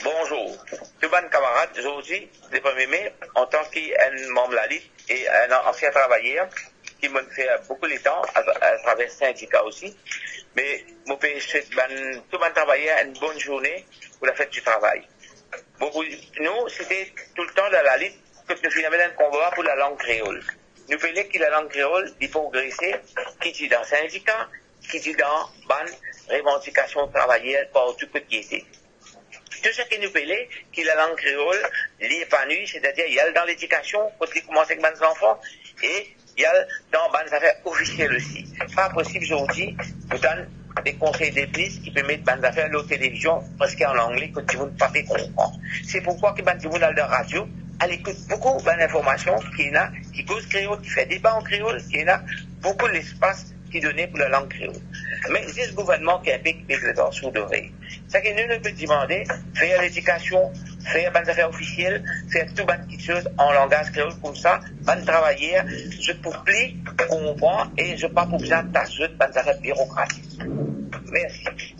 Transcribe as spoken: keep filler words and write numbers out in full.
Bonzour tou bann kamarad. Zordi, le premie me, antan ki enn manm Lalit e enn ansien travayer ki mo'nn fer boukou letan a, atraver sindika osi, me mo pe swet bann, tou bann travayer enn bonn zourne pou lafet di travay. Bon, pou nou, se te toultan dan Lalit kot nou finn amenn enn konba pou lalang kreol. Nou pe le ki lalang kreol, li progrese, ki ti dan sindika, ki ti dan bann revandikasion travayer partou kot li ete. Tou seki nou pe le ki lalang kreol, li epanwi, setadir li al dan ledikasion, kot li koumans ek bann zanfan, e li al dan bann zafer ofisiel osi. Pa posib zordi pou tann de konsey de plis ki pe met bann zafer lor televizion, preske an angle, kot dimoun pa pe konpran. Se poukwa ki bann dimoun al dan radio, al ekout boukou bann informasion ki ena, ki koz kreol, ki fer deba an kreol, ki ena boukou lespas ki done pou lalang kreol. Me zis gouvernman ki enpe ki pe gret ar sourdorey. Seki nou, nou pe dimande, fer ledikasion, fer bann zafer ofisiel, fer tou bann kiksoz an langaz kreol, koumsa bann travayer, zot pou pli konpran e zot pa pou bizin tas zot bann zafer birokratik. Mersi.